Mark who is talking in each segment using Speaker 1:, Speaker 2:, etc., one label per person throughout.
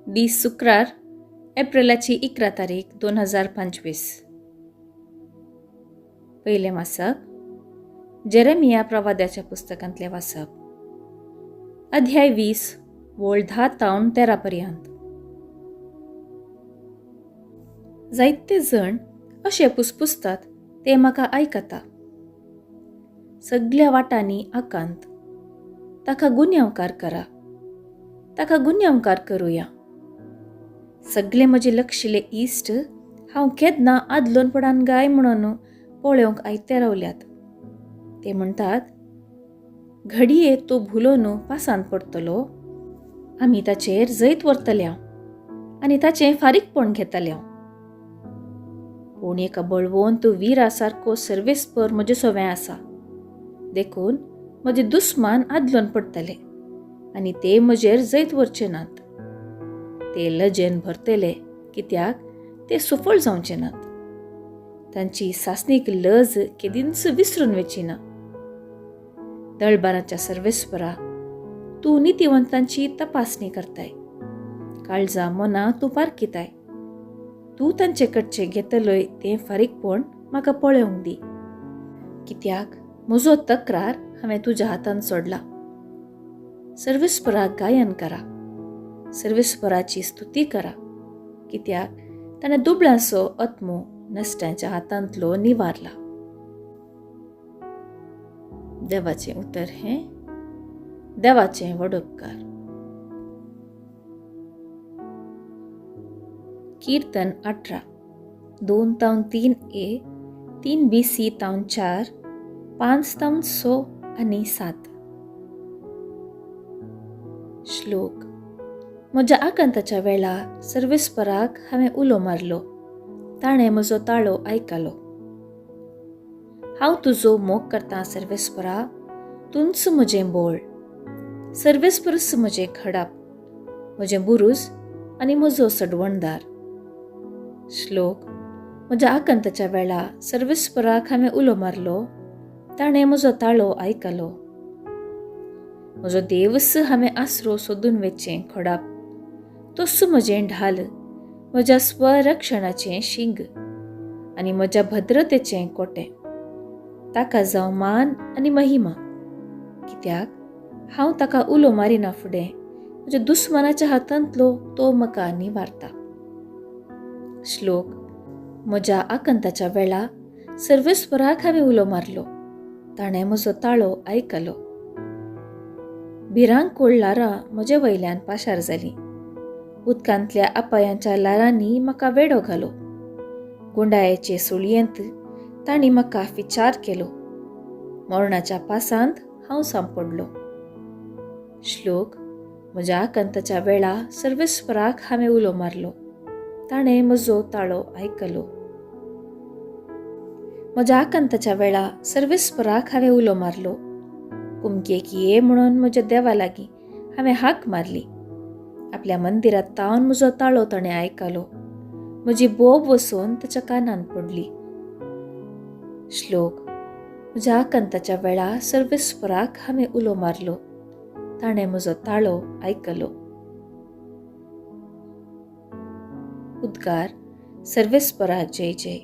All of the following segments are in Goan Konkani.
Speaker 1: दीस शुक्रार, एप्रिलाची 11 तारीख 2025. पयलें वाचप जेरेमिया प्रवाद्याच्या पुस्तकांतलें वाचप, अध्याय 20 वोळ 10 तावन 13 पर्यंत. जायते जण अशे पुसपुसतात ते म्हाका आयकता. सगल्या वाटांनी आकांत, ताका गुन्यांवकार करा, ताका गुन्यांवकार करुया. सगळे म्हजे लक्षिले इश्ट हांव केन्ना आदलोन पडान गाय म्हणून पळोवंक आयते रावल्यात. ते म्हणटात, घडये तो भुलोन पासांत पडटलो, आमी ताचेर जैत व्हरतल्या आनी ताचें फारीकपण घेतल्या. पूण एका बळवंत विरा सारको सर्वेस्पर म्हजे सवें आसा, देखून म्हजे दुस्मान आदलोन पडटले आनी ते म्हजेर जैत व्हरचे नात. ते लजेन भरतले, कित्याक ते सफळ जावचे नात. तांची सासणीक लज केदींच विसरून वची ना. दळबाराच्या सर्वेस्परा, तूं नितिवंतांची तपासणी करताय, काळजा मनां तूं पारखिताय. तूं तांचे कडचें घेतलोय तें फारीकपण म्हाका पळोवंक दी, कित्याक म्हजो तक्रार हांवें तुज्या हातान सोडला. सर्वेस्पराक गायन करा, सर्वेस्पराची स्तुती करा, कित्याक ताणें दुबळ्यांचो आत्मो नश्ट्यांच्या हातांतलो निवारला. देवाचें उतर हें देवाचें व्हड उपकार. कीर्तन 18, 2 तावन 3 ए, 3 बी सी तावन 4, 5 तावन 6 आनी 7. श्लोक. म्हज्या आकांताच्या वेळा सर्वेस्पराक हांवें उलो मारलो, ताणें म्हजो ताळो आयकलो. हांव तुजो मोग करतां सर्वेस्परा, तूंच म्हजें बोळ. सर्वेस्परूच म्हजें खडाप, म्हजें बुरूज आनी म्हजो सडवणदार. श्लोक. म्हज्या आकांताच्या वेळा सर्वेस्पराक हांवें उलो मारलो, ताणें म्हजो ताळो आयकलो. म्हजो देवस हांवें आसरो सोदून वेचें खडाप, तोच म्हजें ढाल, म्हज्या स्वरक्षणाचें शिंग आनी म्हज्या भद्रतेचें कोटें. ताका जावं मान आनी महिमा, कित्याक हांव ताका उलो मारिना फुडें म्हज्या दुस्मानाच्या हातांतलो तो म्हाका निवारता. श्लोक. म्हज्या आकांताच्या वेळा सर्वेस्पराक हांवें उलो मारलो, ताणें म्हजो ताळो आयकलो. भिरांकूळ ल्हारां म्हजे वयल्यान पाशार जालीं, उदकांतल्या अपायांच्या ल्हारांनी म्हाका वेडो घालो. गुंडायेचे सुळयेंत तांणी म्हाका विचार केलो, मरणाच्या पासांत हांव सांपडलो. श्लोक. म्हज्या आकांताच्या वेळा सर्वेस्पराक हांवें उलो मारलो, ताणें म्हजो ताळो आयकलो. म्हज्या आकांताच्या वेळा सर्वेस्पराक हांवें उलो मारलो, कुमकेक ये म्हणून म्हज्या देवा लागीं हांवें हाक मारली. आपल्या मंदिरांत तावन म्हजो ताळो ताणें आयकलो, म्हजी बोब वचून ताच्या कानांत पडली. श्लोक. म्हज्या आकांताच्या वेळा सर्वेस्पराक हांवें उलो मारलो, ताणें म्हजो ताळो आयकलो. उद्गार. सर्वेस्परा जय जय.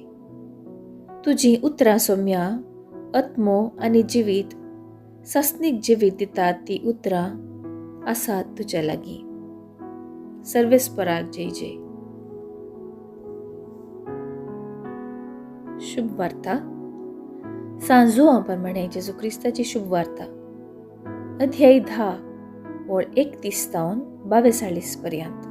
Speaker 1: तुजीं उतरां सोम्या आत्मो आनी जिवीत, सासणीक जिवीत दितात ती उतरां आसात तुज्या लागीं. सर्वेस्पराक जय जय. शुभ वार्ता. सांजुआ प्रमाणे जेजू क्रिस्ताची शुभ वार्ता, अध्याय 10 ओळ 31 तावन 42 पर्यंत.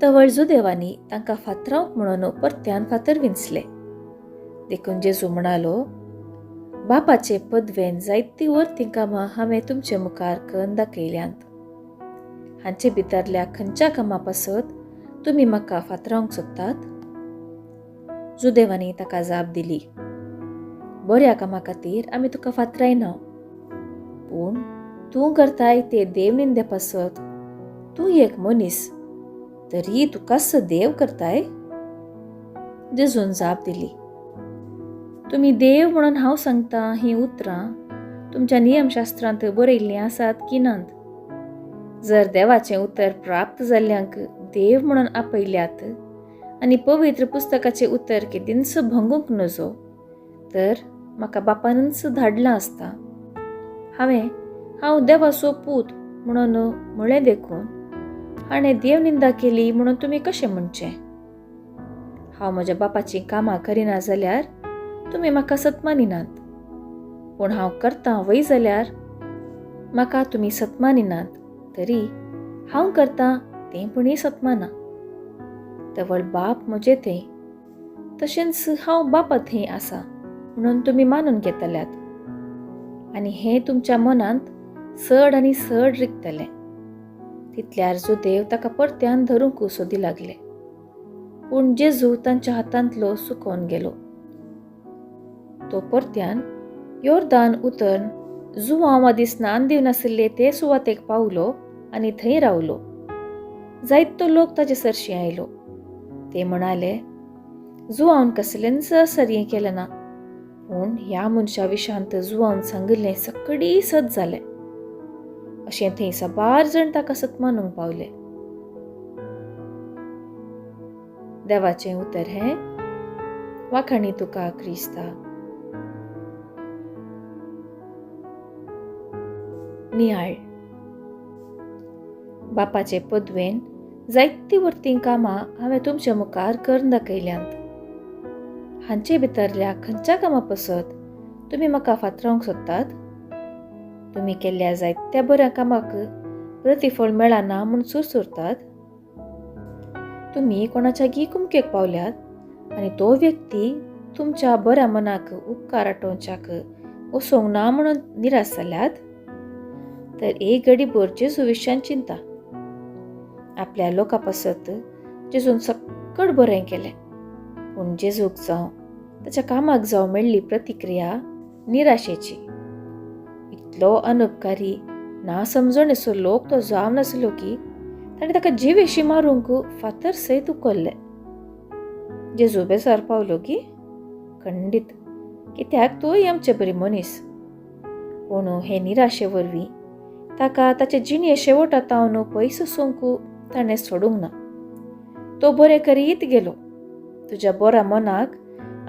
Speaker 1: तवळ जुदेवांनी तांकां फातरावंक म्हणून परत्यान फातर विंचले. देखून जेजू म्हणालो, बापाचे पदवेन जायतीं वर्तीं कामां हांवें तुमचे मुखार करून दाखयल्यांत. हांचे भितरल्या खंयच्या कामां पासत तुमी म्हाका फातरावंक सोदतात? जुदेवांनी ताका जाप दिली, बऱ्या कामां खातीर आमी तुका फातरायना, पूण तूं करताय ते देवनिंदे पासत. तूं एक मनीस, तरी तुकाच देव करताय? जेजून जाप दिली, तुमी देव म्हणून हांव सांगता हीं उतरां तुमच्या नियमशास्त्रांत बरयल्लीं आसात की नात? जर देवाचें उतर प्राप्त जाल्ल्यांक देव म्हणून आपयल्यात आनी पवित्र पुस्तकाचें उतर केदींच भंगूंक नजो तर म्हाका बापानूच धाडलां आसता. हांवें हांव देवाचो पूत म्हणून म्हळें देखून हाणें देव निंदा केली म्हणून तुमी कशें म्हणचें? हांव म्हज्या बापाचीं कामां करिना जाल्यार तुमी म्हाका सत्मानिनात, पूण हांव करतां वय जाल्यार म्हाका तुमी सत्मानिनात, तरी हांव करतां तें पुणूय सत्माना. तवळ बाप म्हजे थंय तशेंच हांव बापा थंय आसा म्हणून तुमी मानून घेतल्यात आनी हें तुमच्या मनांत चड आनी चड रिगतलें. तितल्यार जुदेव ताका परत्यान धरूंक सोदी लागले, पूण जेजू तांच्या हातांतलो सुकोवन गेलो. तो परत्यान योर्दान उतरून जुवांव आदी स्नान दिवनाशिल्ले ते सुवातेक पावलो आनी थंय रावलो. जायतो लोक ताजे सरशी आयलो. ते म्हणाले, जुवान कसलेंच सरयें केलें ना, पूण ह्या मनशा विशांत जुवान सांगिल्लें सगळी सत जालें. अशें थंय साबार जण ताका सत मानूंक पावले. देवाचें उतर हें. वाखाणी तुका क्रिस्ता. नियाळ. बापाचे पदवेन जायतीं वरतीं कामां हांवें तुमच्या मुखार करून दाखयल्यांत. हांचे भितरल्या खंयच्या कामां पसत तुमी म्हाका फातरावंक सोदतात? तुमी केल्ल्या जायत्या बऱ्या कामाक प्रतिफळ मेळना म्हूण सुरसुरतात? तुमी कोणाच्या गी कुमकेक पावल्यात आनी तो व्यक्ती तुमच्या बऱ्या मनाक उपकार आटोवच्याक वसोंक ना म्हणून निराश जाल्यात? तर एक घडी भर जेजू विशयान चिंता. आपल्या लोकां पासत जेजून सक्कड बरें केलें, पूण जेजूक जावं ताच्या कामाक जावं मेळ्ळी प्रतिक्रिया निराशेची. इतलो अनुपकारी ना समजणेचो लोक तो जावन नासलो की ताणें ताका जिवेशी मारूंक फातर सयत उखल्ले. जेजू बेजार पावलो की? खंडीत, कित्याक तोय आमचे बरी मनीस. पूण हे निराशे वरवीं ताका ताचे जिणे शेवटा तावन पयस वचूंक ताणें सोडूंक ना. तो बरें करीत गेलो. तुज्या बऱ्या मनाक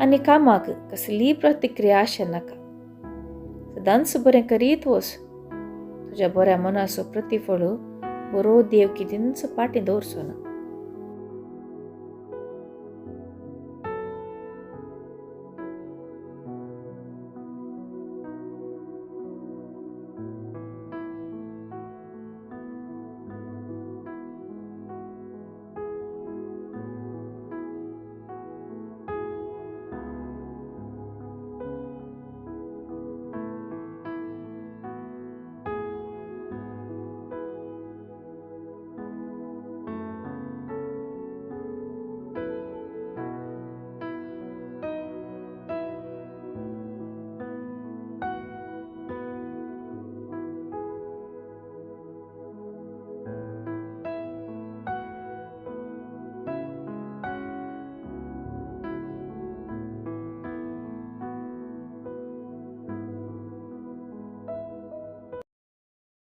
Speaker 1: आनी कामाक कसलीय प्रतिक्रिया आशेनाका. सदांच बरें करीत वच. तुज्या बऱ्या मनाचो प्रतिफळ बरो देव कितेंच पाटी दवरचो ना.